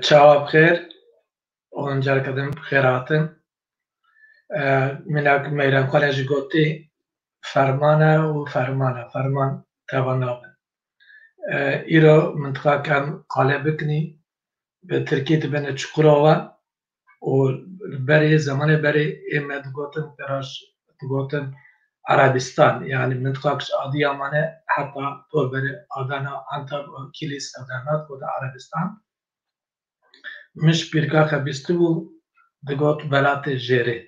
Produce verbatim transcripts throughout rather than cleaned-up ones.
Çawa bi xêr, hûn careke din bi xêr hatin. Minak Meyran Xwale jî gotî, ferman e û ferman e, ferman teva nabin. Îro mintiqa ke em qale bikinî, bi tirkî dibêne Çukurova û berê, zemanê berê ê me digotin, pêraş digotin Erebistan, yanî mintiqa kiş Adiyaman e, heta Torberê, Adana, Antep û Kilis, Edirne digotin Erebistan. Min ji pîrka xwe bîstibû, digot welatê jêrê.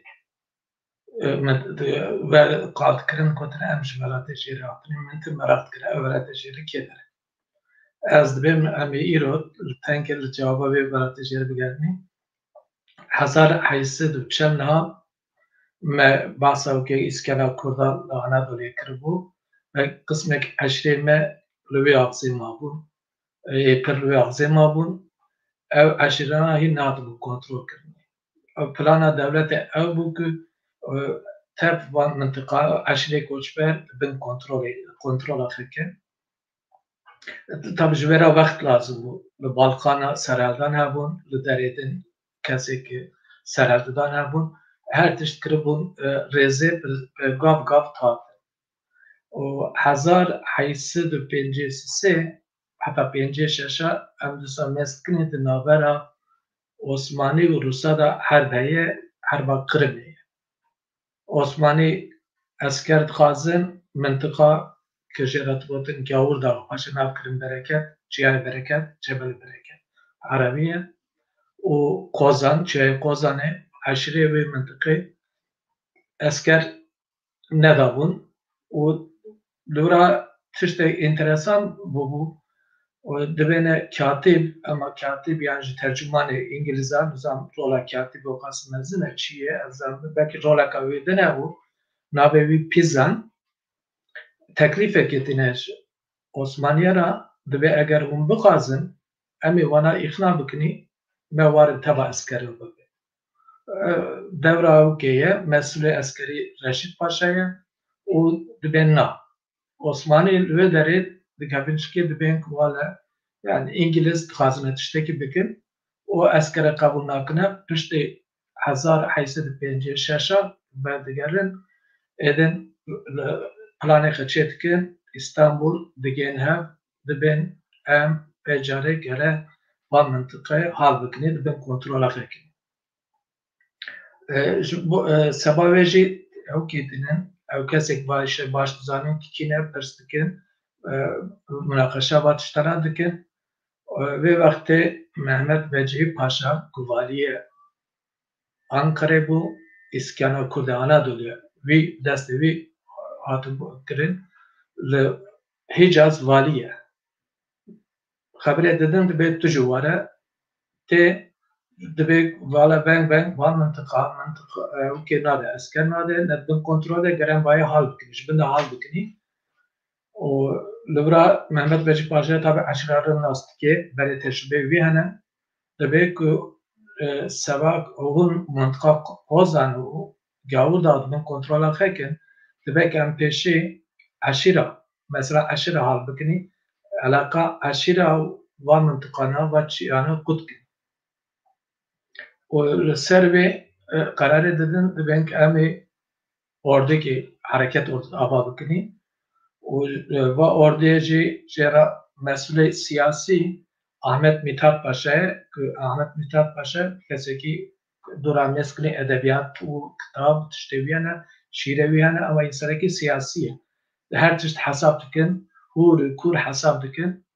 E, min, e, wer qal dikirin, gotin em ji welatê jêrê hatine, min tim meraq dikir, ev welatê jêrê kê der e? Ez dibêm em ê îro li tengê li cewaba vê welatê jêrê bigerin. Hezar heyt sed û çend niha me behsa wekî îskena Kurdan li Anadolê kiribû. Me qismek eşrê me li wê axzê mabûn. Ê pir li wê axzê mabûn. Ew eşîrana hîn nehatibû kontrolkirinê. Ew plana dewletê ew bû ku, e, tev van mintiqa, eşîrê koçber di bin kontrolê, kontrola xwe ke. Tabi ji wê re wext lazim bû. Li Balkana serhildan hebûn, li derê din kesê ku serhildidan hebûn. Her tişt kiribûn, e, rêzê bi, bi gav gav tatin. Û hezar heyt sed û pêncî sê heta pêncî şeş em dîsa mêz dikin di navbera Osmanî û Rûsa de herb heye, herba Qirimê ye. Osmanî esker dixwazin mintiqa ke jê re digotin Gawur Daxê, paşê nav kirin Bereket, Çiyayê Bereket, Cebelê Bereket, erebî ye. Û Qozan, Çiyayê Qozanê, eşîrê wê mintiqê esker nedabûn û li wira tiştek enteresan bûbû. Û dibêne katîb, ema katîb yan jî tercûmanê îngilîzan, nizam rola katîb o qas mezin e, çi ye, ez zanim, belkî roleka wê din hebû, navê wî Pîzan, teklîfekê tîne ji Osmaniye re, dibê eger hûn bixwazin, em ê wana îqna bikinî, me warin teva eskerin bibin. E, dewra ew kê ye, mesûlê eskerî Reşîd Paşa ye û dibên na. Osmanî li wê derê dikevin şikê, dibên ku wale, yani, Îngiliz dixwazine tiştekî bikin û eskere qebûl nakine. Piştê hezar heyt sed û pêncî şeş a berdigerin, êdin li planê xwe çê dikin, Îstanbul digên hev, dibên em vê carê gere van mintiqe hal bikinî, dibin kontrola xwe kinî. E, ji bo, e, seba wê jî ew kê dinin, ew kesek baş, baş dizanin ki kî ne pirs dikin, e, munaqeşa va tiştana dikin. E, vê wextê Mehmet Vecihî Paşa ku valiyê Ankarê bû, îskana Kurdê Anadoluyê, wî destê wî hatibû kirin, li Hicaz valî ye. Xeberê didin dibê tu jî were, tê dibê vala veng veng van mintiqa, mintiqa, e, û kê nade, esker nade, ne bin kontrol e, geren bayê hal bikin, ji bin de hal bikinî. Û li vira Mehmet Vecî Paşa tabi eşîra re nas dike, berê tecrûbeyê wî hene. Dibê ku, e, seba hûn mintiqa Kozan û Gawûr da dibin kontrola xwe kin, dibe ku em pêşî eşîra, mesela eşîra hal bikinî, eleqa eşîra û van mintiqana, va çiyana qut kin. Û li ser vê, e, qerarê didin, dibên ku em ê ordekê, hereket ord-, ava bikinî. Û, e, va ordiyê jî jê re mesûlê siyasî Ahmet Mithat Paşa ye, ku Ahmet Mithat Paşa kesekî dora mêzkinê edebiyat û kitab, tiştê wî hene, şîrê wî hene, ama însanekî siyasî ye. Her tişt hesab dikin, hûr û kûr hesab dikin.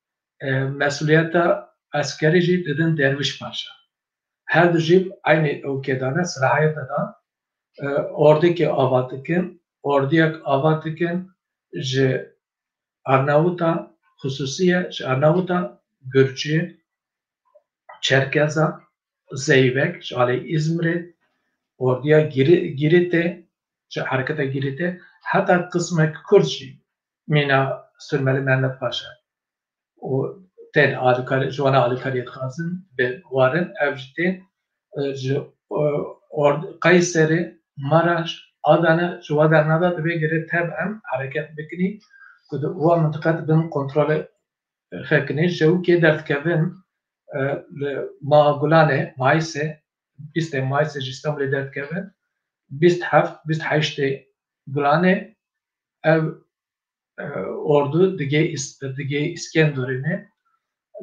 E, mesûliyeta eskerî jî didin Derwîş Paşa. Her du jî eynî ew kê dane, silahiyê de dan, e, ordekê ava dikin, ordiyek ava dikin ji Arnawuta, xisûsî ye, ji Arnawuta, Gurcî, Çerkeza, Zeybek, ji alê Îzmirê, ordiya Giri-, Girîtê, ji hereketa Girîtê, heta qismek Kurd jî mîna Surmeli Mehmet Paşa û tên alîkarî, ji wana alîkariyê dixwazin, bi warin, ev jî tên, e, ji, e, ord-, Qeyserê, Maraş, Adana, ji wa derna de dibê girê tev em hereket bikinî, ku di wa mintiqe dibin kontrolê xwe kinî, ji ewkê derdikevin, e, li maha Gulanê, Mayîsê, bîstê Mayîsê ji Stenbolê derdikevin, bîst heft, bîst heştê Gulanê ev, e, ordu digê Îs-, digê Îskenderunê.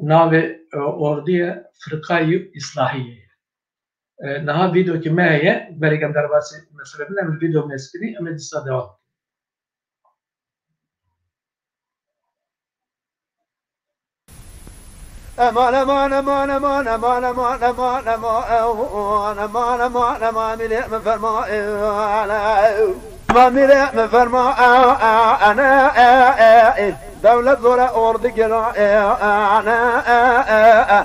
Navê, e, ordiyê Firqayî Îslahiyê ye. E, niha vîdeokî me heye, berê ku em derbasî mesele bin, em li vîdeo mêz kirî, em ê dîsa dewam bikin. Eman, eman, eman, eman, mîlê min ferma, ew, ana, ew. Ma mîlê min ferma, ew, ana, ew, ew, dewlet zor e, ordu gir e, ew, ana, ew, ew, ew.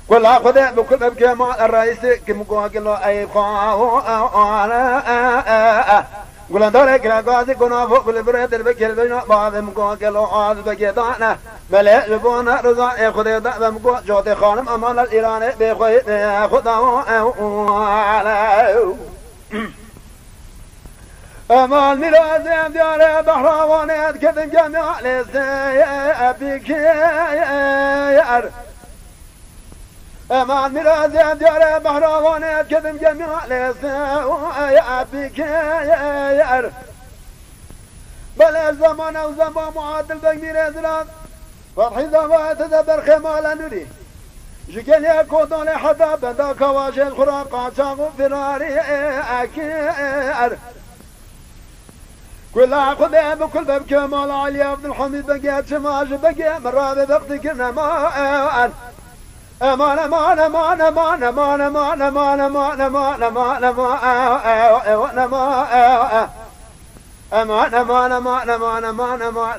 Kula Xwedê bi kul bibke ma reîsê kim gogilo ey xwa, ew, ew, ana, ew, ew, ew. Gulandarê kira gazî guna vo gul bire dil bikir dina bavim go gelo az bege dana. Mele ji bona rıza e Xwedê da vem go cotê xanim aman al İranê bê xwe bê Xweda o ew alew. Eman mirazê diyare behrawanê edkedim gemê alê se bikir. Eman mirazê diyare behrawanê kedim gemî alê se ya bikir. Belê zaman ew zaman muadil bek mîrê ziran. Fethî zavayê te de berxê mala nurî. Ji gelê kodolê heta benda kawajê xura qaçax û firarî ekir. Kula Xwedê bi kul bebke mal Alî Abdulhamîd Begê çima ji Begê min ravê bextî kirine ma ewan. Eman, eman, eman, eman, eman,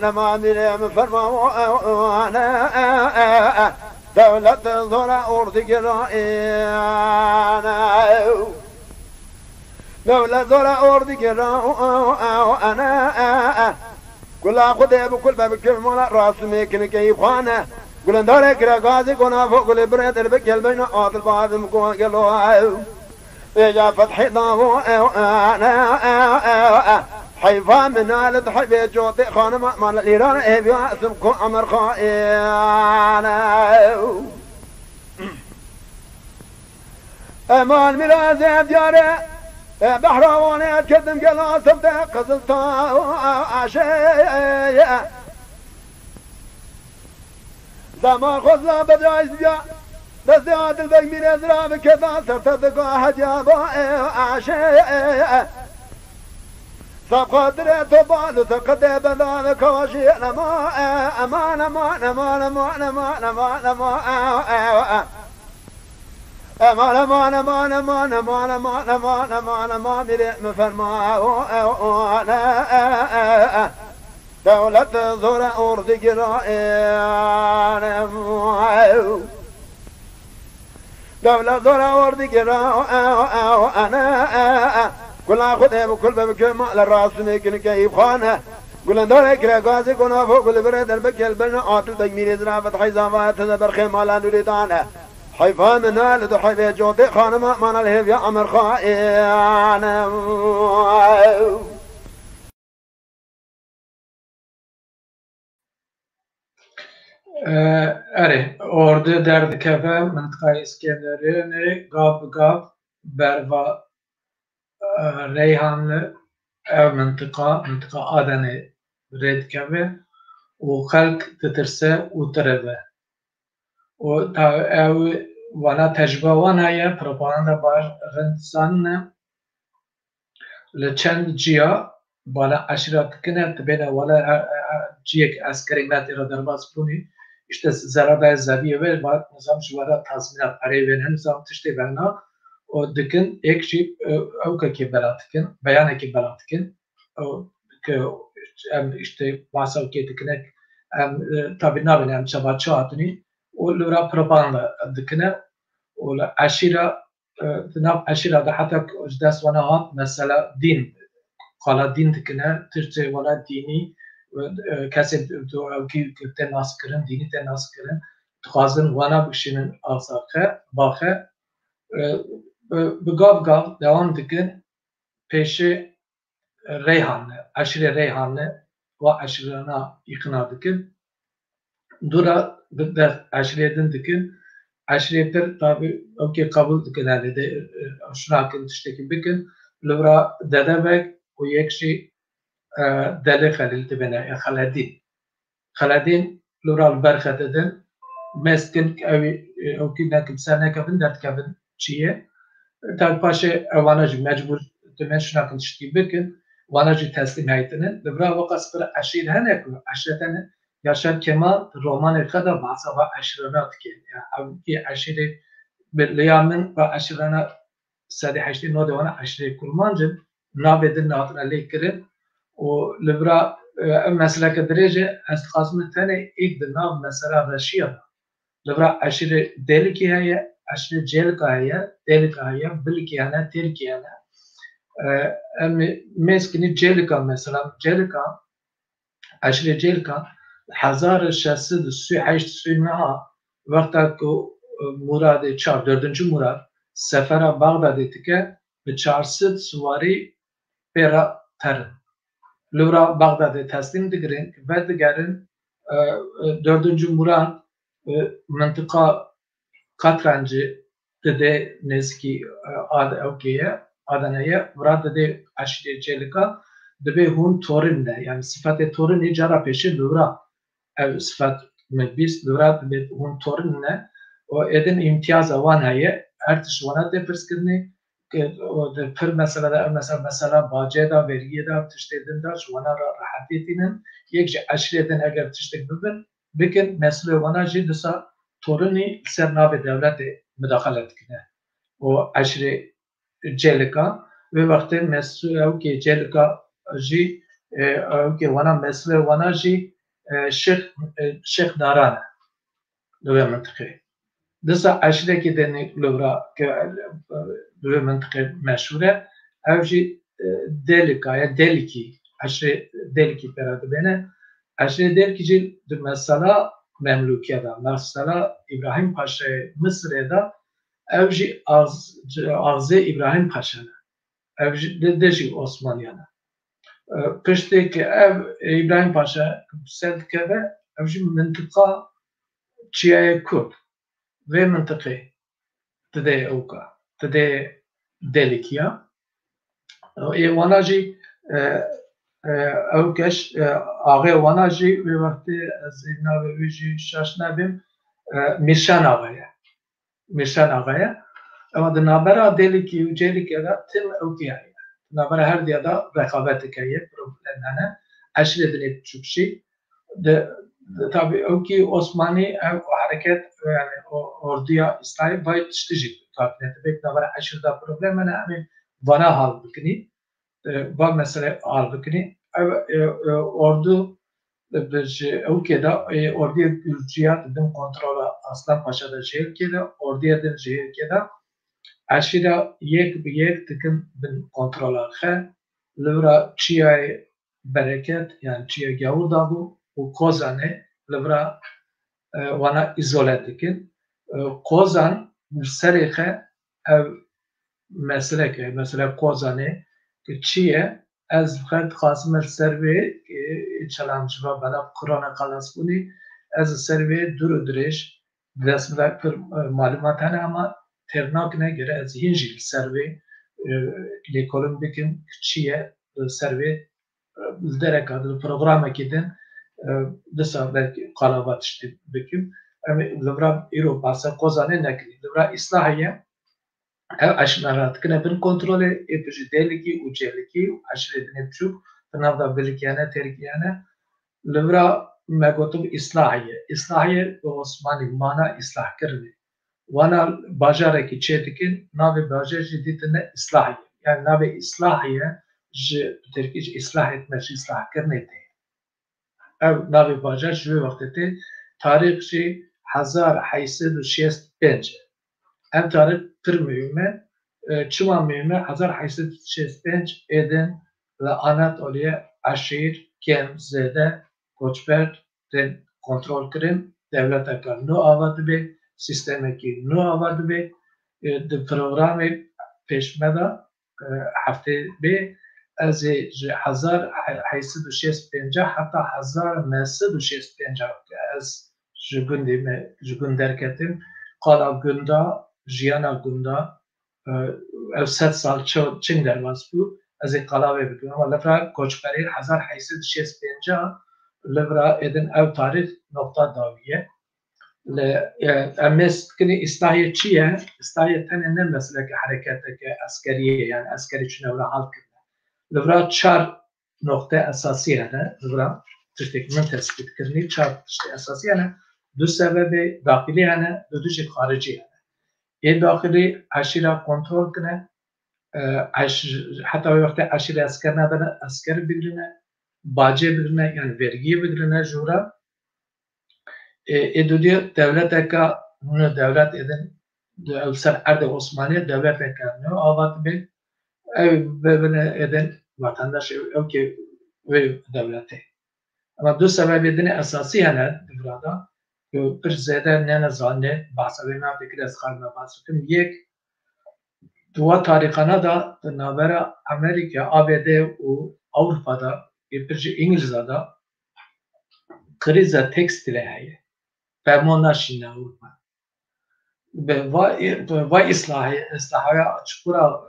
eman, mîrê min ferma ewan, dewlet zora ordigirane. Dewlet zora ordigirane. Kula Xwedê bi kul be bi kul mala rasmê kinikeyî xwane. Gulendare kira gazî gona fo gulê birê der bi kelbeyna adil bazim go gelo. Êca fethê davo. Heyfa min alet heyfê cotê xanima mal îran eviya sim ku emer xaine. Eman mirazê diyare. Behrawanê ez ketim gela sifte qizil taşê. Zaman xwezla bedayîz biya. Destê Adil Beg mîrê zira bi keda ser te diga hediya ba aşê. Sab xatirê to bal û te qedê beda ve kawaşî. Eman, eman, eman, eman, eman, eman, eman, eman, eman. Eman, eman, eman, eman, eman, eman, eman, eman, mîrê min ferma. Dewlet zor e, ordigira. Dewlet zor e, ordigira. Kula Xwedê bi kul be bi kema le rastinê kinike îbxane. Gulendorê kire gazê gonavo gulibire derbe kelbene atil begmîrê zira fethey zava teze berxê mala nûrê dane. Heyfa min a li du heyvê cotê xanima mana li hêviya Emer Xaîn. Erê, ordu derdikeve mintiqayê Îskenderunê, gav bi gav berva, e, Reyhanli, ev mintiqa, mintiqa Adenê rê dikeve û xelk ditirse û tirive. Û ta ew wana tecrûba wan heye, propaganda bar rind zanine. Li çend ciya bala eşîra dikine, dibêne wele, e, e, e, ciyek eskerî me tê re derbas bûnî, işte zerada ye zeviyê ve, va nizam ji were tazmînat pereyê wê ne, nizam tiştê ve na, û dikin, êk jî, e, ewkekê bela dikin, beyanekê bela dikin, û ke em işte bahsa wekê dikine, em, e, tabî nabêne em çava çi hatinî, û li vira propaganda dikine, û li eşîra, e, di nav eşîra de heta ku ji dest wana hat mesela dîn, qala dîn dikine, tiştê wela dînî, e, kesê tu ewkî tê naskirin, dînî tê naskirin, dixwazin wana bikişînin axsaxe, baxê, e, bi, bi gav gav dewam dikin, pêşê Reyhanli, eşîrê Reyhanli, wa eşîrana îqna dikin. Dûra bi dest eşîrê din dikin. Eşîrê pir tabî ewkê qebûl dikin, yani de, e, şuna kin tiştekî bikin. Li vira Dedebeg û yek jî, e, Delê Xelîl dibêne, e, Xeledîn. Xeledîn li vira li ber xetê din, mest kin, ew, e, ewkî nekin ser nekevin, derdikevin çiyê. Tabî paşê ewana jî mecbûr dime şuna kin tiştî bikin, wana jî teslîm heytinin. Li vira weqas pir eşîr hene ku eşretene, Yaşar Kemal romanê xwe de bahsa va eşrana dike. Ya ew kî eşîrê bi liya min va eşrana sedî heştê nodê wana eşîrê kurmanc in, navê din hatine lê kirin. Û li vira, e, ev meseleke dirêj e, ez dixwazim tenê êk di nav mesela reşiya de. Li vira eşîrê Dêlikî heye, eşîrê Cêlika heye, Dêlika heye, Bilikî hene, Têlikî hene. E, em mêz kinî Cêlika mesela, Cêlika, eşîrê Cêlika, hezar û şeş sed û sî û heşt sî û neh, wexta ku, e, Muradê çar, dördüncü Murad, sefera Baxdadê dike, bi çar sed siwarî pê re terin. Li vira Baxdadê teslîm digirin, vedigerin, e, e, dördüncü Murad, e, mintiqa Qatrancî didê nêzîkî, e, Ad-, ewkê ye, Adana ye, vira didê eşîrê Cêlika, dibê hûn torin de, yani sifetê torinê cara pêşê li vira ev sifet min bîst, li vira dibê hûn torin ne, û êdin îmtiyaza wan heye, her tişt wana tê pirskirinê, ke, û di pir mesele de, ev mesela, mesela bacê de, vergiyê de, tiştê din de, ji wana re rehetî tînin, yek ji eşîrê din eger tiştek bibin, bikin, mesulê wana jî disa torinî li ser navê dewletê midaxele dikine. Û eşîrê Cêlika, vê wextê mesul, ewkê Cêlika jî, e, ewkê wana, mesulê wana jî, e, Şêx, e, Şêx Daran e li wê mintiqê. Disa eşîrekî din li vira ke, e, li wê mintiqê meşhûr e, ew jî, e, Dêlika ye, Dêlikî, eşîrê Dêlikî pê re dibêne. Eşîrê Dêlikî jî di mesela Memlûkiye de, mesela Îbrahîm Paşayê Misirê de, ew jî ax-, axzê Îbrahîm Paşa ne. Ev jî de, de jî Osmaniyan e. E, piştê ku ev Îbrahîm Paşa ser dikeve, ev jî mintiqa Çiyayê Kurd. Vê mintiqê didê ewka, didê Dêlikiya. Ê wana jî, e, e, ew keş, e, axê wana jî wê wextê ez ê navê wî jî şaş nebim, e, Mîrşan Axa ye. Mîrşan Axa ye. Ema di navbera Dêlikî û Cêlikê de tim ewkê heye. Di navbera her diya de rekabetek heye, problem hene. Eşîrê din ê biçûk jî. Di, di, tabî ewkî Osmanî ev o hereket, yani o orduya Îslamî vay tiştî jî kabîne. Dibê di navbera eşîr de problem hene, em ê vana hal bikinî. E, va mesele hal bikinî. Ev, e, e, ordu, e, bi ji ewkê de, e, ordiyê Gurciya di bin kontrola Aslan Paşa de ji hêlkê de, ordiyê din ji hêlkê de, eşîra yek bi yek dikin bin kontrola xwe. Li vira çiyayê Bereket, yani çiya Gawur de bû û Kozanê li vira, e, wana îzole dikin. E, Kozan li serê xwe ev meseleke, mesela Kozanê ki çi ye, ez xwe dixwazim li ser vê, e, çalan ji va bela korona xelas bûnî, ez li ser vê dûr û dirêj, dest min de pir, e, malûmat hene, ama têr nakine, gere ez hîn jî li ser vê, e, lêkolin bikim ki çi ye, li ser vê, e, li dereka, li programekî din, e, disa belkî qalava tiştî bikim. Em ê li vira îro behsa Kozanê nekin. Li vira Îslahê ye, ev eşîra dikine bin kontrolê, ê tu ji Dêlikî û Cêlikî û eşîrê din ê biçûk, di nav de Bilikî hene, Têrikî hene. Li vira me gotin Îslahê ye. Îslahê bi Osmanî mana îslahkirinê. Wana bajarekî çê dikin, navê bajar jî dîtine Îslahê. Yani navê Îslahê ji, bi tirkî jî îslahê dime, ji îslahkirinê tê. Ev navê bajar ji wê wextê tê, tarîx jî hezar heyt sed û şêst pênc e. Ev tarîx pir muhîm e. E, çima muhîm e? Hezar heyt sed û şêst pênc êdin li Anatoliye eşîr, kêm, zêde, koçber tên kontrol kirin, dewleteke nû ava dibe, sîstemekî nû ava dibe. E, di programê pêş me de, e, heftê bê, ez ê ji hezar heyt sed û şêst pênc heta hezar neh sed û şêst pênc ke ez ji gundê me, ji gund derketim, qala gunda, jiyana gunda, e, ev sed sal çi, çing derbas bû, ez ê qala wê bikim. Ama li vira koçberî hezar heyt sed û şêst pênc, li vira êdin ev tarîx noqta dawî ye. Li, e, em mêst dikin Îslahê çi ye? Îslahê tenê ne meseleke hereketeke eskerî ye, yani eskerî çûne vira hal kirine. Li vira çar noqte esasî hene, li vira tiştek min tespît kirinî, çar tiştê esasî hene. Du sebebê daxilî hene, du du jî xaricî hene. Ê daxilî eşîra kontrol kine, e, eş-, heta wê wextê eşîrê esker nebene, esker bigirine, bacê bigirine, yani vergiyê bigirine ji wira. E, ê dudî dewleteka nû, dewlet êdin, ew ser erdê Osmanî dewleteke nû ava dibe. Ew bibine êdin vatandaş, ew, ew ki wê dewletê. Ama du sebebê din esasî hene di vira de, ku pir zêde nene zanîne, behsa wê nabe, kir ez xarme behs bikim. Yek, di wa tarîxana de di navbera Amerîka, A B D û Ewropa de, ê pir jî Îngilîza de krîza tekstîlê heye. Fermo naşîne Ewropa. Bi va, bi va îslahê, îslahaya Çukura,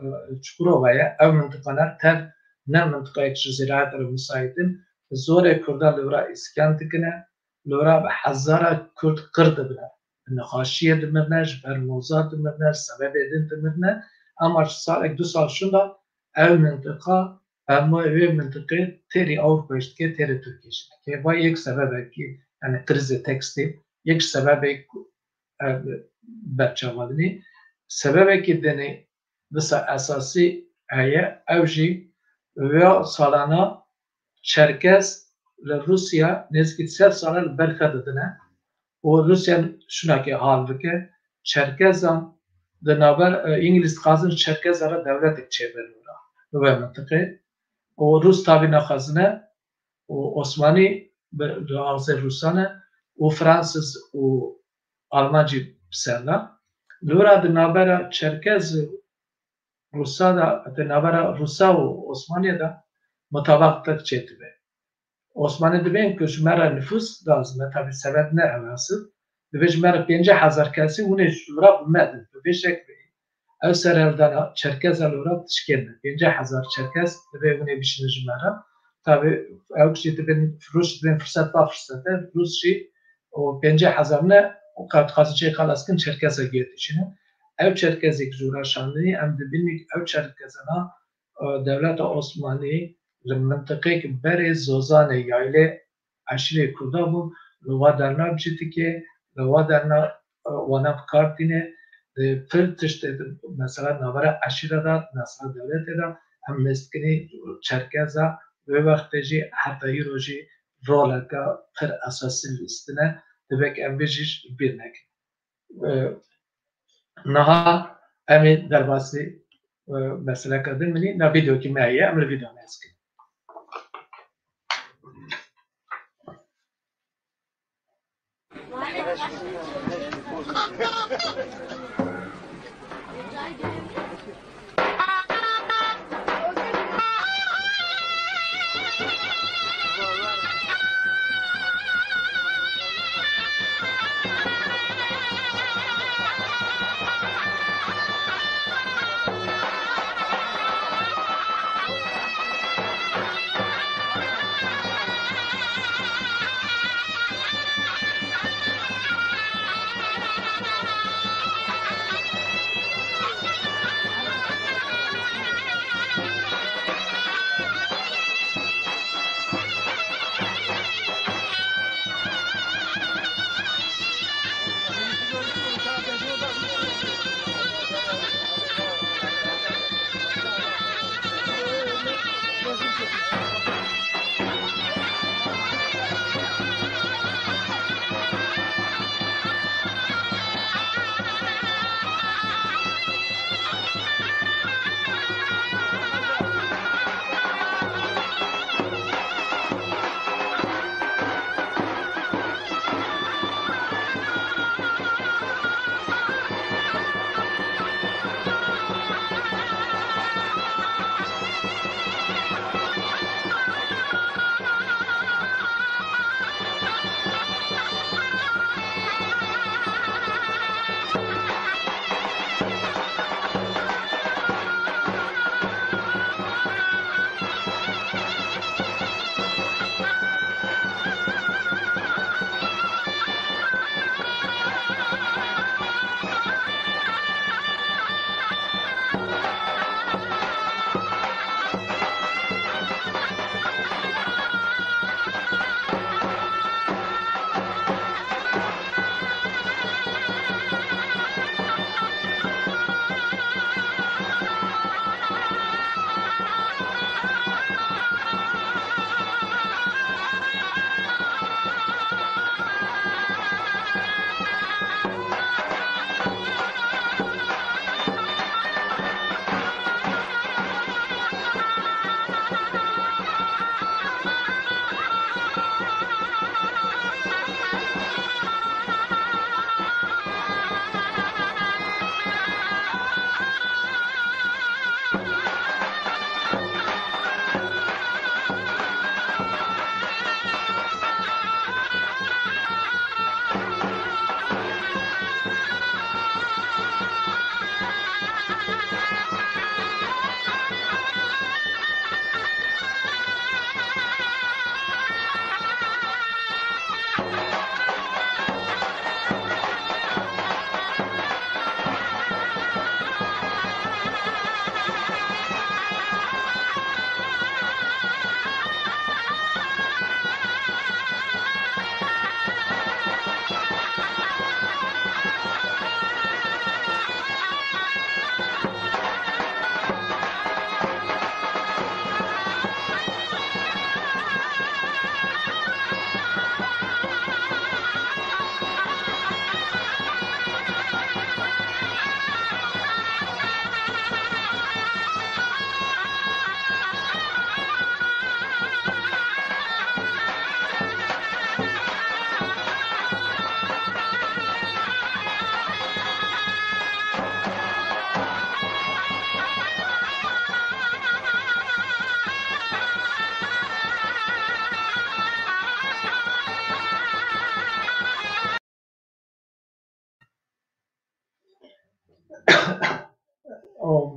Çukurova ye, ew mintiqane tev ne mintiqayek ji ziraet re musait in. Bi zorê Kurdan li vira îskan dikine, li vira bi hezara Kurd qir dibine. Bi nexaşiyê dimirine, ji ber moza dimirine, ji sebebê din dimirine. Ama ji salek du sal şûnda ev mintiqa, hema wê mintiqê têrî Ewropa jî dike, têrî Tirkiye jî dike. Va yek sebebekî, yani krîzê tekstîl, yek sebebê ku ev berçavandinê. Sebebekî dinê disa esasî heye, ew jî vêya salana Çerkez li Rûsya nêzîkî sed sala li ber xwe didine û Rûsya şûnakê hal dike. Çerkezan di navber, e, Îngilîz dixwazin Çerkezan re dewletek çêbirin li wê mintiqê. Û Rûs tabî naxwazine û Osmanî bi, di axzê Rûsan e û Fransız û Alman jî bi ser de. Li wira di navbera Çerkez û Rûsa de, di navbera Rûsa û Osmaniyê de mutabaqetek çêdibe. Osmanî dibên ku ji me re nifûs lazim e, tabî sebeb ne ew asil. Divê ji me re pêncî hezar kesî hûn ê ji wira bi me din, bi vê şeklê. Ew serhildana Çerkeza li Iraq tişkêne. Pêncî hezar Çerkez divê hûnê bişîne ji me re. Tabî ew jî dibin, Rûs dibin firset va firsete. Rûs jî û pêncî hezar ne û qewt xwazin çê xelas kin Çerkeza giye dişînin. Ew Çerkezê ki zûra şandinî, em dibînin ew Çerkezana, e, dewleta Osmanî li mintiqeyek berê Zozanê yaylê eşîrê Kurda bûn, li wa derna bi jî dike, li wa derna, e, wana bi kar tîne, di pir tiştê di, mesela navbera eşîre de, mesela dewletê de, em mêzkinî Çerkeza, wê wextê jî heta îro jî roleke pir esasî lîstine, divê em vê jî ji bîr nekin. E, niha em ê derbasî, e, meseleke din minî, na vîdeokî me heye, em li vîdeo me ez kin.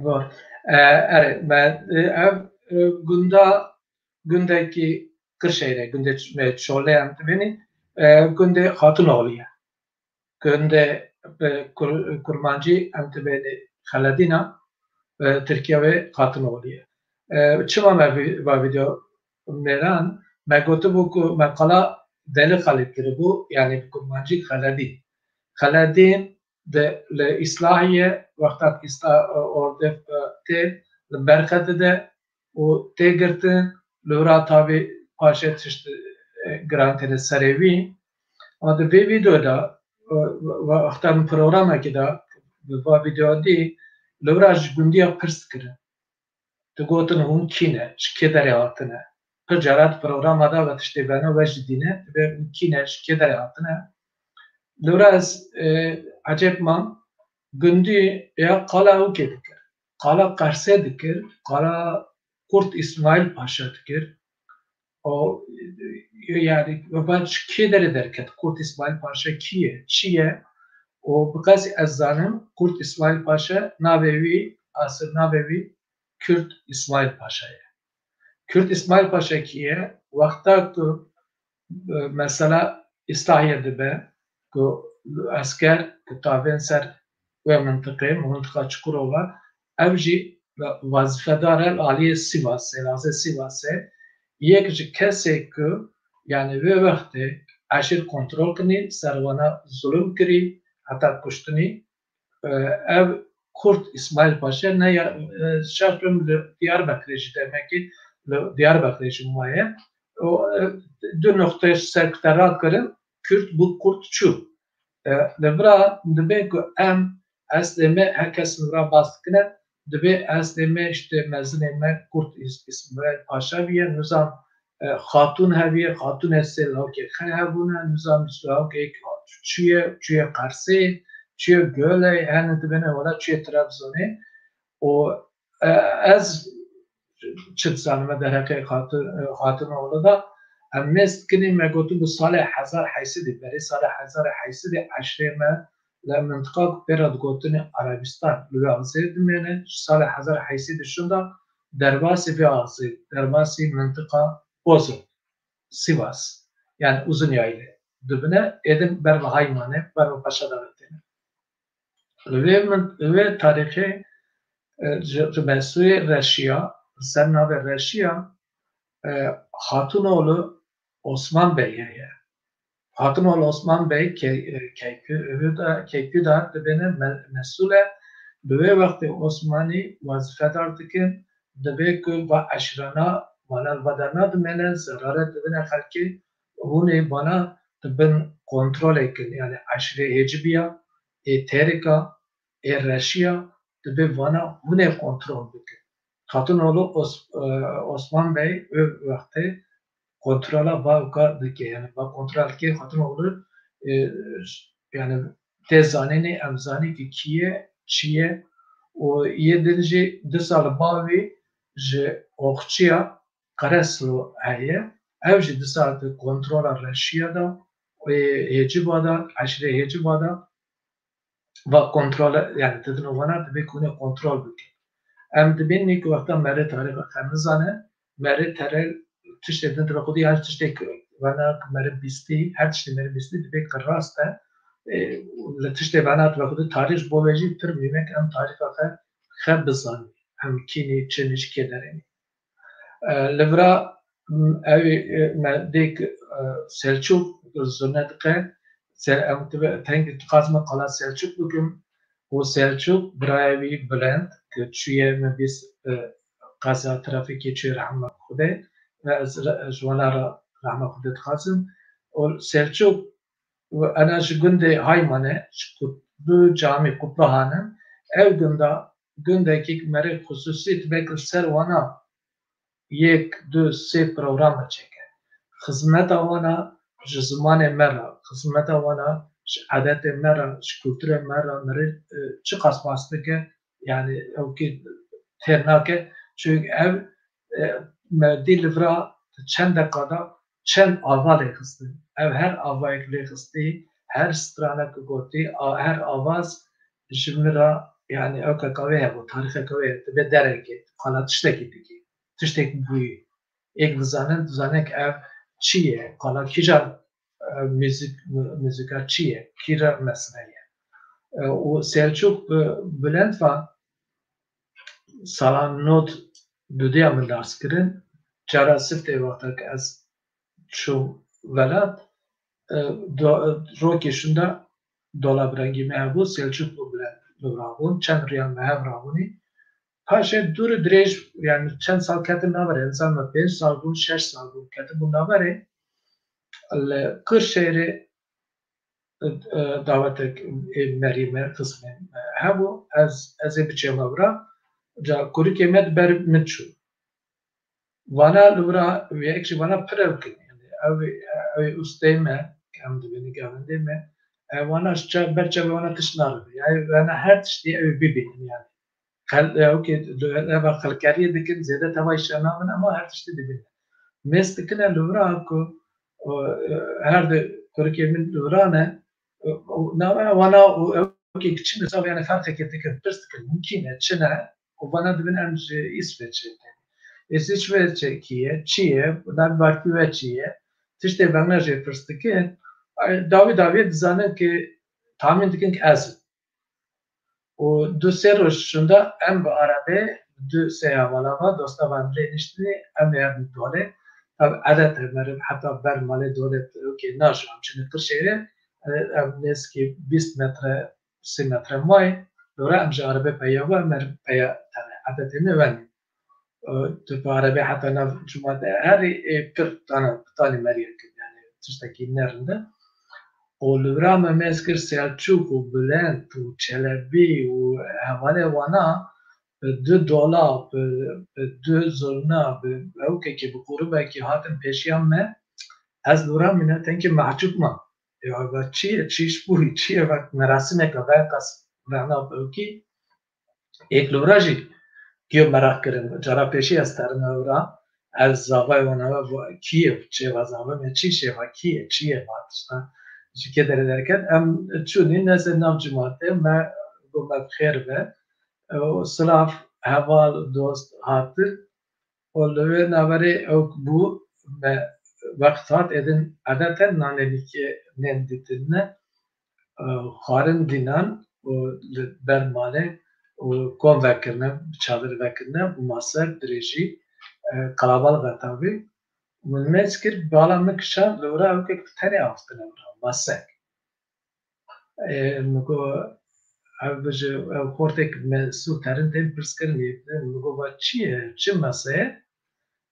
Var. E, erê, me, e, ev, e, gunda, gundekî Qirşehîr e, gundê Ç-, me Çolê em dibênî, e, gundê Xatûnoğlu ye. Gundê, e, Kur-, Kurmancî em dibênî Xeledîna, e, Tirkiye wê Xatûnoğlu ye. E, çima me vî-, va vîdeo mêran, me gotibû ku me qala Delî Xalî kiribû, yanî bi Kurmancî Xeledîn. Xeledîn di, li Îslahiye, wexta Îsla-, ordev, e, tê, li berxe dide û tê girtin, li wira tabî paşê tişt, e, giran têne serê wî. Ama di vê vîdeo de, e, we-, wexta min programekê de, bi va vîdeo dî, li wira ji gundiya pirs kirin. Digotin hûn kî ne, ji kê derê hatine? Pir cara di programa de ve tiştê vena we jî dîne, divê hûn kî ne, ji kê derê hatine? Li wira ez, e, ecêb mam, gundî ya qala ew kê dikir. Qala Qersê dikir, qala Kurt Îsmaîl Paşa dikir. O, e, yani, ve ji kê derê derket? Kurt Îsmaîl Paşa kî ye? Çi ye? O, bi qasî ez zanim, Kurt Îsmaîl Paşa navê wî, asir navê wî Kürt İsmail Paşa ye. Kürt İsmail Paşa kî ye? Wexta ku, e, mesela Îslahiye dibe, ku esker ku tavên ser wê mintiqê, mintiqa Çukurova, ev jî wazifedar e li aliyê Sivasê, lazê Sivasê, yek ji kesê ku, yani vê wextê eşîr kontrol kinî, ser wana zulum kirî, heta kuştinî, e, ev Kurt Îsmaîl Paşa ne ya, e, şart bim li Diyarbekirê jî demekî li Diyarbekirê jî maye. O, e, du noqteyê ser ku te rakirin, Kürt bû Kurt çû. E, li vira dibe ku em, eslê me, her kes li vira bas dikine, dibe eslê me, işte mezinê me Kurt Îs-, Îsmaîl Paşa bûye, nizam e, xatûn heviye, xatûnê sê lawkê xe hebûne, nizam ji lawkê çûye, çûye Qersê, çûye Göley, hene dibêne wela çûye Trabzonê. Û, e, ez çi dizanim me derheqê xatû-, e, Xatûnoğlu da, em mêz dikinî, me gotibû salê hezar heysedî, berê salê hezar heysedî eşrê me li mintiqa ku pê re digotinê Erebistan, li wê axzê dimêne, ji salê hezar heysedî şûnda derbasî vê axzê, derbasî mintiqa Bozok, Sivas, yani Uzun Yaylı dibine, êdin ber ve Haymane, ber ve Paşa Daxê têne. Li vê min, li vê tarîxê, e, ji, ji Mesûyê Reşiya, ser navê Reşiya, e, Xatûnoğlu Osman Bey heye. Xatûnoğlu Osman Bey, Key-, e, Keykü-, Hüda-, Keyküdar dibêne me-, mesûl e. Bi wê wextê Osmanî wazîfedar dikin, divê ku va eşrana, vana va derna dimêne, zerare didine xelkê, hûn ê vana di bin kontrolê kin, yani eşrê hêcibiya, ê terika, ê reşiya, divê vana hûn ê kontrol bikin. Xatûnoğlu Os-, e, Osman Bey wê wextê kontrola va ûka dike, yani va kontrol dike Xatûnoğlu, e, yani tê zanînê, em zanî ki kî ye, çi ye, û yê din jî disa li ba wî ji oxçiya Qereslo heye, ew jî disa di kontrola reşiya de, ê, hêciba de, eşrê hêciba de, va kontrole, yani didin û vana divê ku hûn ê kontrol bikin. Em dibînin ku wexta merê tarîxa xwe nizane, merê terel tiştê din dibe xwedî, her tiştê ku vana ku merê bîstî, her tiştê merê bîstî divê ku rast e, e, li tiştê vana dibe xwedî tarîx bo ve jî pir muhîm e ku em tarîxa xwe, xwe bizanin. Em kî nî, çi nî, ji kê derê nî. E, li vira, m, ew, e, me dêk, e, Selçuk zûne dike, Se-, em dibe-, teng dixwazim qala Selçuk bikim û Selçuk birayê wî Bilend, ku çûye me bîst, e, qeza trafîkê çûye rehma Xwedê, ve ez re-, ji wana re rehma Xwedê dixwazim. Û Selçuk, û ena ji gundê Haymane, ji Kut-, du camî Kutluhan in, ev gunda, gundekî merê xusûsî dibe ku li ser wana yek, du, sê programa çêke. Xizmeta wana ji zimanê me re, xizmeta wana ji edetê me re, ji kulturê me re, merê, e, çiqas mas bike, yani ew kî têr nake. Çünkü ev, e, me dî li vira çend deqa da çend ava lê xistin. Ev her avayek lê xistî, her stranek ku gotî, a-, her avaz ji min re Yani ew keka wê hebû, tarîxeka wê, tu bê derekê, qala tiştekî dikî, tiştek bûyî. Êk dizanin, dizanin ki ev çi ye, qala kîja e, müzik, mü- müzika çi ye, kîja mesele ye. E, û Selçuk e, Bülent va, salan not dudiya min ders kirin, cara siftê wexta ki ez çûm welat, e, do- rokê şunda dolab rengî me hebû, Selçuk û Bülent li rabûn, çend riyan me hev rabûnî. Paşê dûr û dirêj, yani çend sal ketin naverê, insan me pênc sal bûn, şeş sal bûn, ketibûn naverê. Li Kırşehirê, e, dawetek ê merî me, qismê me hebû, ez, ez ê biçême wira, ca kurikê me di ber min çû. Vana li wira, wê ek jî vana pir ew kin, yani ew, ew ê usteyê me, em dibêne gavendê me, ew vana ji çav, ber çavê wana tişt naribe. Yani vana her tiştî ew ê bibînin yani. Xel-, ew ki dewleva xelkeriyê dikin, zêde teva îşe nabin, ama her tiştî dibînin. Mêz dikine li wira ku, o, e, her di kurikê min li wira ne, e, o, navera wana û ew ki kiçî ne, yani ferqekê dikin, pirs dikin, mumkîn e, çi ne? Û vana dibin em ji Îsveçê tên. Îsveçê kî ye, çi ye, navê barkî we çi ye? Tiştê vengna jê pirs dikin, ay, dawî dawî dizanin ki tahmîn dikin ki ez im. Û du sê roj şunda em bi arabê du sê hevala va, dosta van lê niştinî, em ê herin dolê. Tabi edet e, meriv heta ber malê dolê, okey, naşo, em çin li Kırşehirê, e, em nêzikî bîst metre, sî metre may, dora em ji arabê peya va, meriv peya tene, edetê me venî. E, tu bi arabê heta nav cimatê herî, ê, pir tane, tanî meriye kir, yani tiştekî ne rind e. Û li vira me mêz kir Selçûk û Bülent û Çelebî û hevalê wana bi du dola, bi, bi du zurna, bi ewkekî, bi quribekî hatin pêşiya me. Ez li vira mîne tenkî mehcûb mam. Ya, va çi ye, çi iş bû, çi ye, va merasimeke veqas vena bi ewkî. Êk li vira jî giyo meraq kirin. Cara pêşî ez terime wira. Ez zavayê wana ve va, kî ye, çêva zava me, çi şêva, kî ye, çi ye, va tişta. Ji kê derê derket? Em çûnî neze nav cimatê me, got me bi xêr be. Û silav, heval, dost hatin. Û li wê naverê ew bû me wext hat êdin edet e nanê nîkê nên dîtinine, e, xwarin dînan û li ber malê û kom vekirine, çadir vekirine û mase dirêjî, e, qalabalix e tabî. Min mêz kir, bala min kişand, li wira ewkek bi tenê avitine wira, masek. Ê, min got, ev bije, ev xortek me sû terin tên pirs kirin, yê din min got, va çi ye, çi masa ye?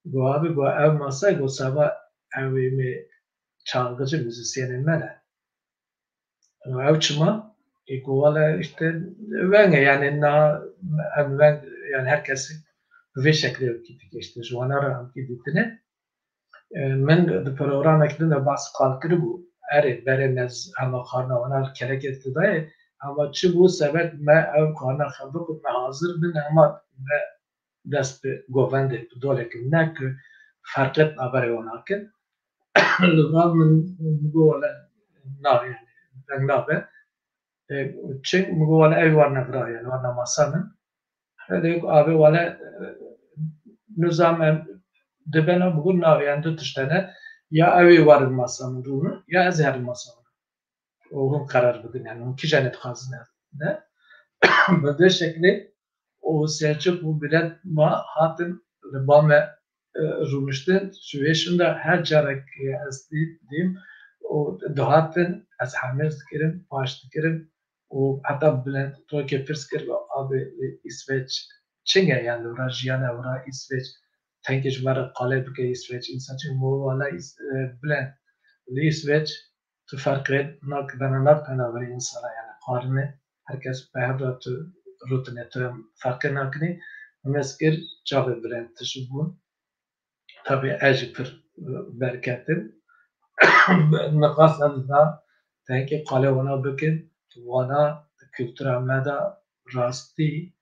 Got, abi, got, ev masa, got, seba ew ê me çalgıcı müzisyenê me ne. Ew çima? Ê, got, wala işte veng e, yani na, em veng, yani her kesî bi vê şeklê wekî dike, işte ji wana re em kî dîtine. E, min di programek din de behs qal kiribû. Erê, berê me z-, hema xwarina wana li kelekê didayê. Hema çi bû sebeb me ew xwarina xebik û me hazir bin, hema me dest bi govendê, bi dolekê ne ku ferqet naberê wana kin. Li van min, min got wele na, yani, veng nabe. E, çi min got wele ew warne vira, yani, warne masa min. Hede got, abi wele, e, nizam em dibena, min got na, yani, du tiştene, ya ew ê warin masa min rûnin, ya ez ê herim masa min. Û hûn qerar bidin, yani, hûn kîjanê dixwazin ne? Bi vê şeklê û Selçuk û Bülent ma hatin li ba me, e, rûniştin. Ji wê şinda her carek, e, ez dî-, dîm û dihatin, ez hemêz dikirim, paş dikirim û heta Bülent rokê pirs kir, abi, e, Îsveç çing e, yani, wira jiyane, wira Îsveç tenkê ji me re qalê bike, Îsveç însan çing? Min got wala Îs-, e, Bülent, li Îsveç tu ferqê nak-, bena nak penaberî insana, yani xwarine, her kes bi hev re tu rûtine, tu ferqê nakinî. Min mêz kir, çavê Bülent tişt bûn. Tabi ez jî pir, e, berketim. Nixas ez da tenkê qalê wana bikin, wana kultura me de rastî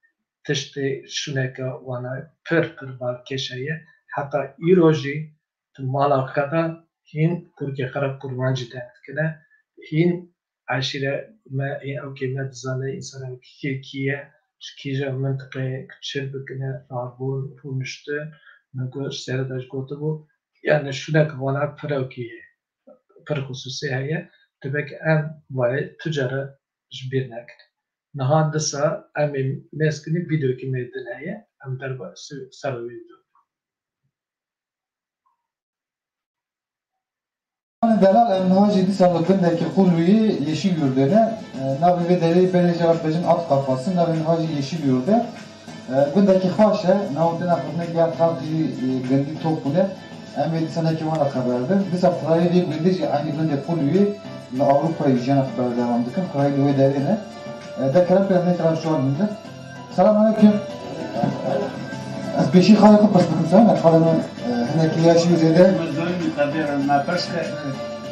tiştê şûneke wana pir, pir balkêş heye. Heta îro jî tu mala xwe de hîn kurkê xwe re kurmancî deng dikine, hîn eşîre me, hîn ewkê me dizane, însanek kê kî ye, ji kîja mintiqê çêr bikine, rabûn, rûniştin, min got, ji serê de jî gotibû, yani şûnek vana pir ewkî ye, pir xisûsî heye, divê em vayê tu care ji bîr nekin. Niha disa em ê mêz kinî, vîdeoyekî me din heye, em derba ser wê vîdeo. Delal, em niha jî dîsa li gundekî Qulwiyê Yeşilyurtê ne. E, navê vê derê belê jê re dibêjin At Kafası, navê niha jî Yeşilyurt e. E, gundekî xweş e, navê têna xwe ne, gel xelk jî, e, gundî top bûne. Em ê dîsa nekî wan re xeber din. Dîsa pirayê vê gundê jî eynî gundê Qulwiyê li Ewropayê jiyana xwe berdewam dikin. Pirayê li wê derê ne. E, de kerem pê ne tira şuan min de. Selam aleyküm. Ez pêşî xalê xwe pirs bikim, selam, xalê min, e, hinek yaş û zêde. Mezun, tabii, me pirs kir.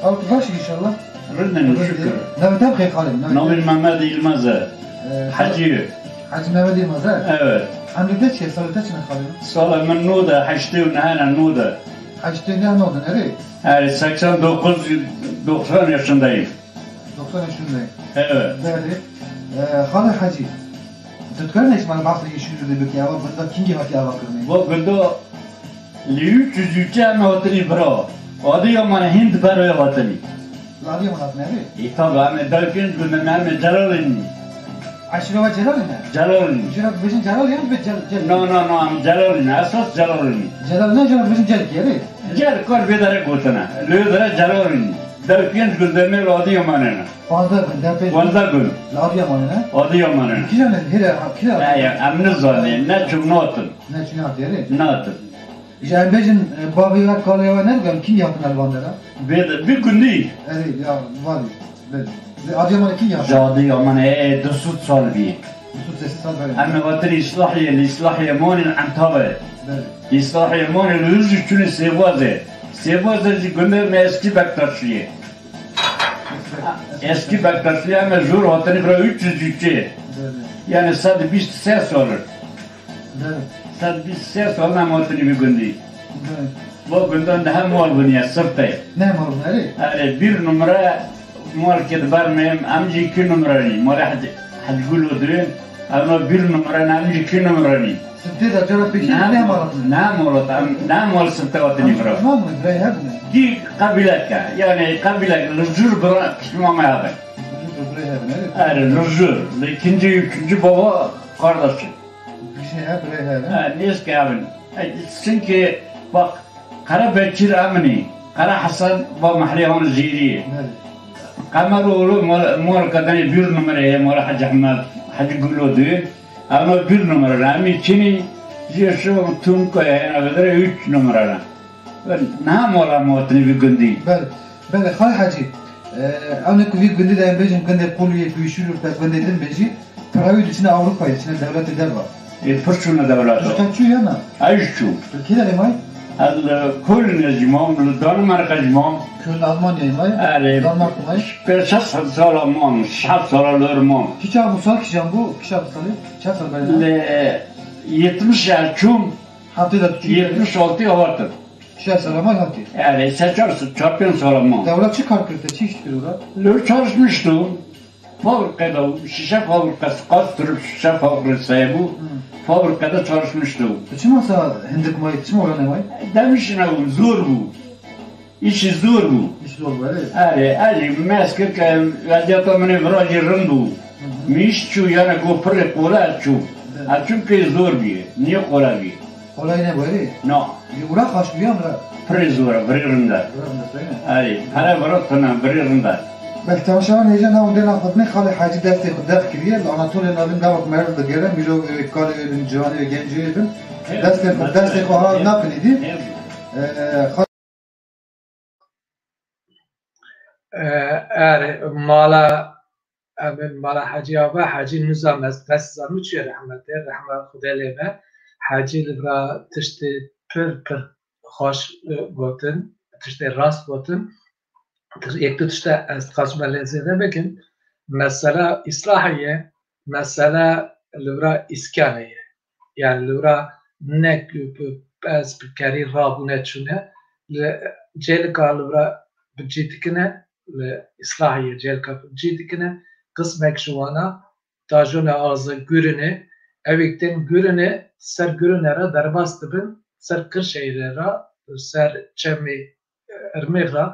Xalê tu baş inşallah. Rindin, şükür. Navê te bixê xalê min, navê te? Navê Mehmet Yilmaz e. E, Hacı. Hacı Mehmet Yilmaz, he? Evet. Emrê te çi ye? Salê te çi ne xalê min? Salê min nod e, heştê û neh ne, nod e. Heştê û neh nod in, erê? Erê, seksen dokuz, doksan yaşındayım. Doksan yaşındayım. Evet. Belê. E, xalê Hacî, tu dikarin hêj me re behsa Yeşilyurtê bikî, eva gunda kîngî hatiye avakirinê? Bu gunda li üç yüz üç em hatinî bira. Adıyaman hîn di ber wê hatinî. Li Adıyaman hatine, erê? E, tabi, em ê dewkên gundê me, em ê Celalîn. Eşîra we Celalîn e? Celalîn. Jê re dibêjin Celal yan dibê Cel-, Cel-? Na, na, na, em Celalîn, esas Celalîn. Celal ne, jê re dibêjin Celkî, erê? Cel, kar vê dere gotine. Li wê dere Celalîn. Dewkên gundê me li Adıyamanê ne. Panzdeh gund, deh pênc gund. Panzdeh gund. Li Adıyamanê ne? Adıyamanê ne. Kîjan e? Hêre, ha, kî ne? Ya, em nizanê, neçûm natim. Neçû nehatiye, erê? Natim. Ji em bêjin, e, bavê we, kalê we ne, em kî hatin li van dera? Vê de, vî gundî. Erê, ya, vadî. Belê. Li Adıyamanê kî hatin? Ji Adıyamanê, e, du sed sal bî. Du sed sê sed sal berê. Em hatin Îslahiyê, li Îslahiyê monîn Entavê. Belê. Îslahiyê monîn li Rûjî çûnî Sêvazê. Sêvazê jî gundê me Eski Bektaşiyê. Eski Bektaşiyê em jor hatinî bira üç yüz üç. Belê. Yani sed bîst sê sal. Belê. Sed bîst sê sal em hatinî vî gundî. Belê. Bu gundan daha mal buniye, sifte. Ne mal buniyê? Erê, bir numara mal ki di ber me, em jî iki numara nî. Mala Hec-, Hecgul û dibên, em bir numara ne, em jî iki numara nî. Sifte de cara pêşî ne mal buniyê? Ne mal, em ne mal sifte hatinî bira. Tamam mı? Birey hebûne. Di qebîlek e. Yani qebîlek li jur bira piştî me hebe. Jur birey hebûne, erê. Erê, li jur. Li ikinci, üçüncü baba kardeşim. Bir şey hep re hep. Ha, nêz ke evin. E, çünkü bak, Kara Bekir eminî, Kara Hasan ba Mehrê han Zêrî. Evet. Qemer oğlu mol, mol kadeni bir numara ye, mol Hacı Ahmet, Hacı Gulo diyor. Ama bir numara, emin çini, Yeşil Tumkaya, yani, üç numara. Niha mola motini bir gündî. Belê, belê, Xalê Hecî, e, ew ne ku vî gundî de em bêjin gundê Quluyê, tu Yeşilyurt, te gundê din bêjî, pira wî diçine Ewropayê, diçine dewletê derva. Ê, pir çûne dewleta. Tu ji te çû ya na? Ez çû. Tu kî derê may? Ez li Kölnê jî mam, li Danimarka jî mam. Köln Almanyayê may? Erê. Danimarka may? Pênc sed sala mam, şeş sala li wir mam. Kîça bû sal, kîjan bû, kîça bû salê? Çend sal berê? Li yetmiş ez çûm. Hevdê de tu çûyî? Yetmiş altı hatim. Şeş sala may hatî? Yani se çar, çar pênc sala ma. Dewlet çi kar kir te? Çi îş kir ora? Li çalışmıştım. Fabrikada, şişe fabrikası, Kastrup şişe fabrikası bu. Hı. Fabrikada çalışmıştım. Tu çima sa hindik may, çima ora ne may? Demişine bu, zor bu. Îşî zor bû. Îş zor bû, erê. Erê, ez jî mez kir ke weziyeta min ê vira jî rind bû. Hı hı. Min îş çû, yani ku pirê qole ez çûm. Evet. Ez çûm pê zor bî, niye qole bî. Qolay ne bû, erê? Na. Yê ura xaş bû ya vira? Pirê zor e, virê rind e. Vira rind e, erê. Erê, pere vira tune, virê rind e. Belkî temaşevan hêja nav dêna xwe dinê, Xalê Hecî destê xwe dex kiriye, li Anatoliya Navîn gava ku meriv digere, mîrov wê, kalê wê bin, ciwanê wê, gencê wê bin. Evet. Destê xwe, destê xwe hal nakin îdî. Evet. Ee, Erê, mala, em ê mala Hecî Ava, Hecî Nizam, ez, ez zanî çi ye, rehmetê, rehma Xwedê lê be. Hecî li vira tiştê pir, pir xweş, e, gotin, tiştê rast gotin. Tiş-, yek du tişte ez dixwazim lê zêde bikim. Mesela Îslahiyê, mesela li vira îskanê ye. Yani li vira ne ku bi pez, bi kerî rabûne çûne, li cêlika li vira bi cî dikine, li Îslahiyê cêlika bi cî dikine, qismek ji wana tajone aze gurine, Evêk tên Gurine, ser Gurine re derbas dibin, ser Qirşehîrê re, ser çemê Irmêx re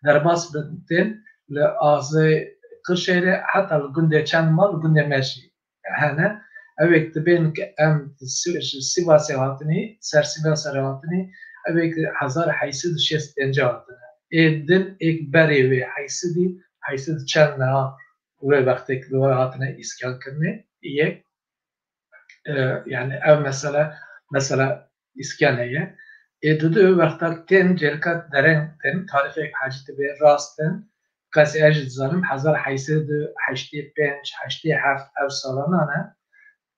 derbas bin, tên li azê Qirşehîrê heta li gundê çend mal li gundê me jî hene. Evêk dibên ki em ji Sîvasê hatinî, ser Sîvasê re hatinî, evêk hezar heyşt sed û şêst û pênc hatine. Ê din êk berê wê heyşt sed, heyşt sed çend niha wê wextê li we hatine îskan kirinê, yek. E, yani ev mesele, mesela îskan heye. Ê didu wexta tên cêlka dereng tên, tarîxek hecî dibe rast in. Qesê ez jî dizanim hezar heyşt sed û heştê pênc, heştê heft ev salana ne.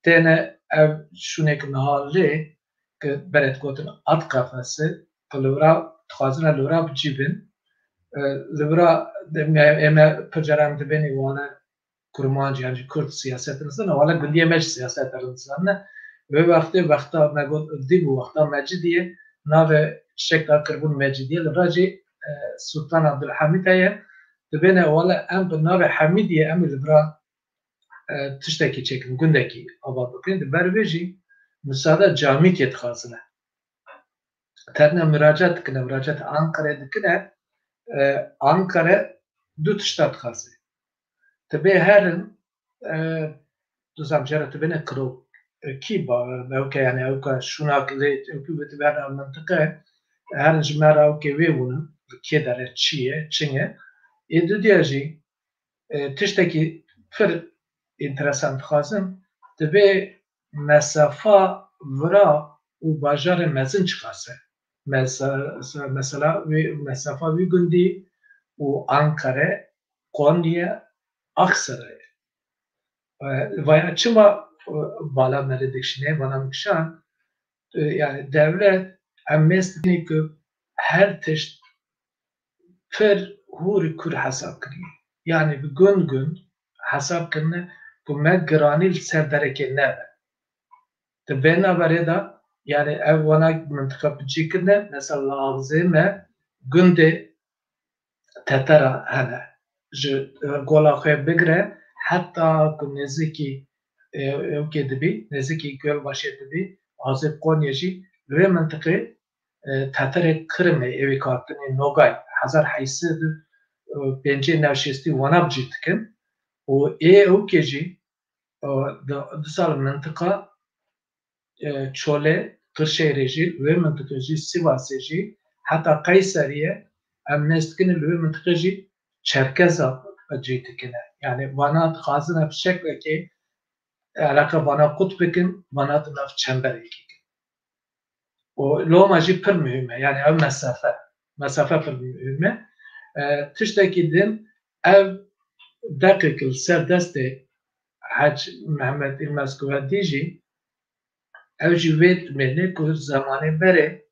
Têne ev şûnek niha lê ki beret gotin at qefesi, ki li wira dixwazine li wira bicîbin. E, li wira de me, ê me pir caran dibênî wane kurmanc, yani Kurd siyaset nizane, wala gundiyê me jî siyaset nizane. Wê wextê wexta me got dî bû, wexta Mecidiyê, navê çiçek da kirbûn Mecidiyê, li vir jî, e, Sultan Abdulhamid heye. Dibêne wala em bi navê Hemidiyê em ê li vira, e, tiştekî çêkin, gundekî ava bikin. Di ber vê jî misada camîkê dixwazine. Terne muracat dikine, muracat Ankara'ya dikine, e, Ankara du tişta dixwaze. Tibê herin, e, dizam jara tibêne kiro, e, kî ba, ewke yani ewka şûnak lê, ewkî bi tibêne mintiqe, herin ji me re ewkê wê bûnin, kê dere çi ye, çin ye. Ê dudiya jî, e, tiştekî pir înteresan dixwazim, divê mesafa vira û bajarê mezin çiqas e? Mesa-, mesela wî, mesafa wî gundî û Ankare, Konye, Aksaray. E, vaya çima, e, bala me rê dikişîne, bana min kişand, e, yani dewlet em mêst dikin ku her tişt pir hûr û kûr hesab kirî. Yani bi gund gund hesab kirine ku me giranî li ser derekê nebe. Di vê naberê de, yani ev wana mintiqa bi cî kirine, mesela li axzê me gundê Tetera hene. Ji, e, gola xwe bigire heta ku nêzîkî, e, ewkê dibî, nêzîkî Gölbaşê dibî, axzê Konye jî li vê mintiqê, e, Teterê Kirimê êvî hatinê Nogay, hezar heyşt sed û pêncî neh şêstî wana bi cî dikin û ê ewkê jî, e, di, di sal mintiqa, e, Çolê, Qirşehirê jî, wê mintiqê jî, Sivasê jî, heta Qeyseriyê em mêst dikin, li wê mintiqê jî Çerkeza bi cî dikine. Yani vana dixwazin ev şeklekê, eleqa vana qut bikin, vana di nav çemberekê kin. Û loma jî pir muhîm e, yani ev mesafe, mesafe pir muhîm e. E, tiştekî din, ev deqek li ser destê Hec Mehmet Îlmez Kuvedî jî, ew jî wê dimêne ku zemanê berê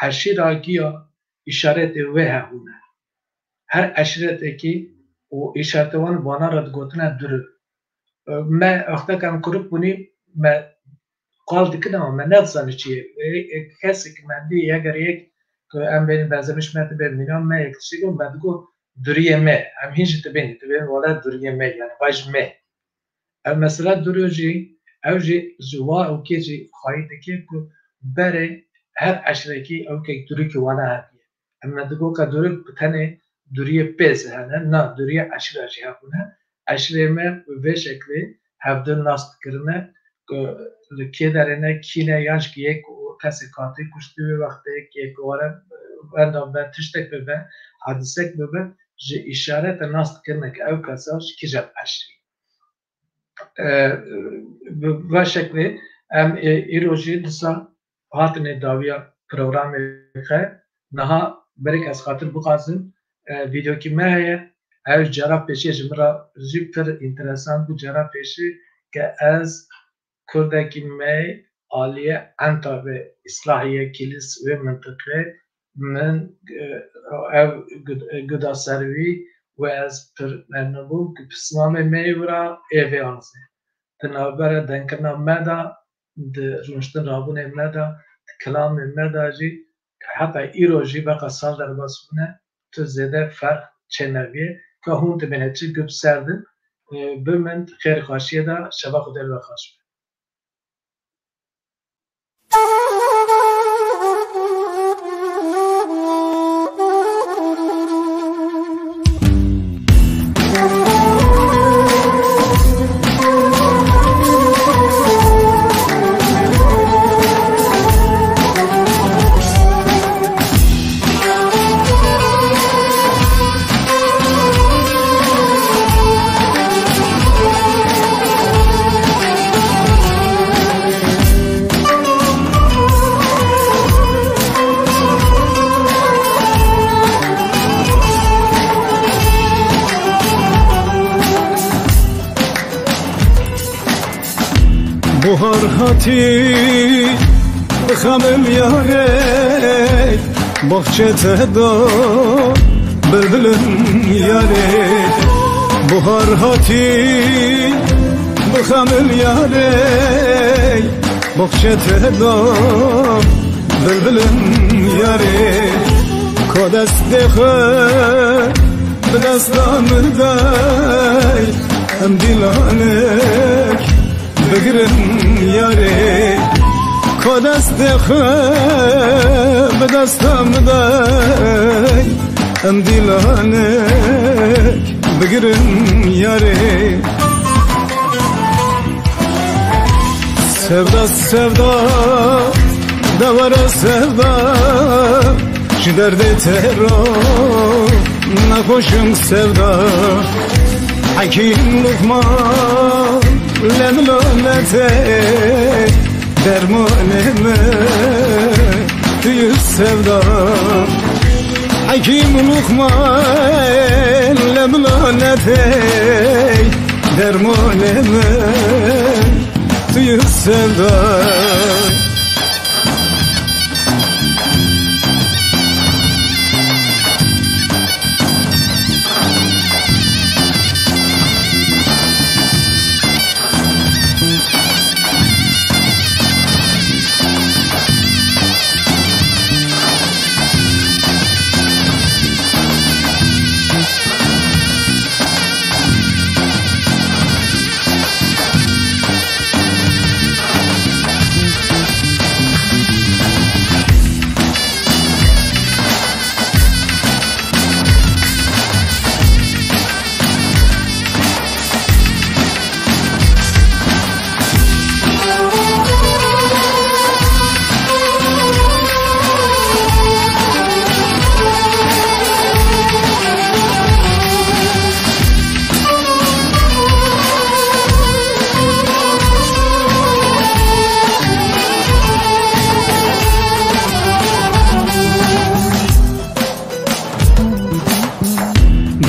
eşîra giya îşaretê wê hebûne. Her eşîretekî û îşaretê wan vana re digotine duru. Me wexteke em kurik bûnî, me qal dikin ama me nedizanî çi ye. Ê, ê, kesek me dî, eger yek ku em bên benzemiş me dibe mîna me yek tiştekî me digot duriyê me. Em hîn jî dibên, dibên wala duriyê me, yani vay ji me. Ev mesela duru jî, ew jî ji wa ewkê jî xwayî dike ku berê her eşrekî ewkek durikî wana hebiye. Em me digot ka durik bi tenê duriyê pêz hene, na, duriyê eşîra jî hebûne. Eşîrê me bi vê şeklê hevdû nas dikirine ku li kê derê ne, kî ne, yan jî yek kesê katê kuştî wê wextê, yek were wenda be, tiştek bibe, hadisek bibe, ji îşarete nas dikirine ki ew kesa ji kîja eşîrî. E, bi va şeklê em, e, îro jî disa hatinê dawiya programê xwe. Niha berek ez xatir bixwazim, e, vîdeokî me heye. Ew cara pêşê ji min re jî pir înteresan bû. Cara pêşê ke ez kurdekî me aliyê Entabê, Îslahiye, Kîlis wê mintiqê min, e, ev gud-, guda ser wî û ez pir memnûn bûm ku pismamê me yê wira ê vê axzê. Di navbera dengkirina me de, di rûniştin rabûnê me de, di kilamê me de jî heta îro jî beqa sal derbas bûne, tu zêde ferq çênebîye. Ka hûn dibêne çi gup ser din, e, bimîn xêr xweşiyê de, şeva Xwedê li we xweş be. Buhar hatî bi xemil yarê, baxçê te da bilbilin yarê. Buhar hatî bi xemil yarê, baxçê te da bilbilin yarê. Ka destê xwe bi desta min day, em dîlanek bigirin yarê. Ka destê xwe bi desta min day, em dîlanek bigirin yarê. Sevda, sevda, dewere sevda, ji derdê te re nexweşim sevda. Hekîm Luqman, le milanetê, dermanê min tu yî sevda. Hekîm Luqman, le milanetê, dermanê min tu yî sevda.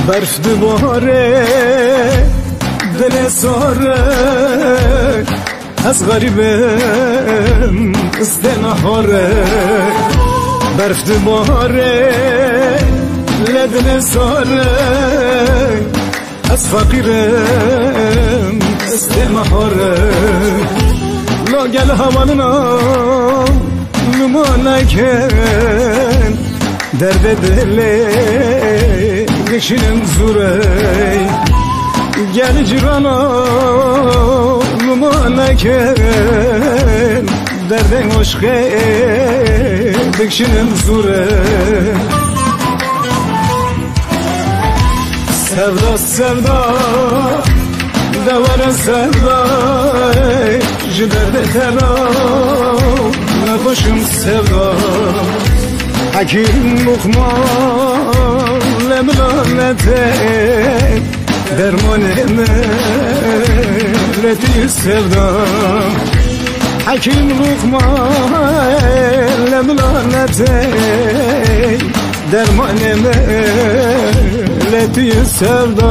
Berf dibare, dilê sar e, ez xerîb im, istê nehar e. Berf dibare, lê dilê sar e, ez feqîr im, istê mehar e. La gel hevalina, luma nekin, derdê dilê dikişînim zûrê. Gel cîrana, luma nekin, derdê eşqê dikişînim zûrê. Sevda, sevda, dewere sevda, ji derdê te re nexweşim sevda. Hekîm Luqman, le milanetê, dermanê min, le tu yî sevda. Hekîm Luqman, le milanetê, dermanê min, le tu yî sevda.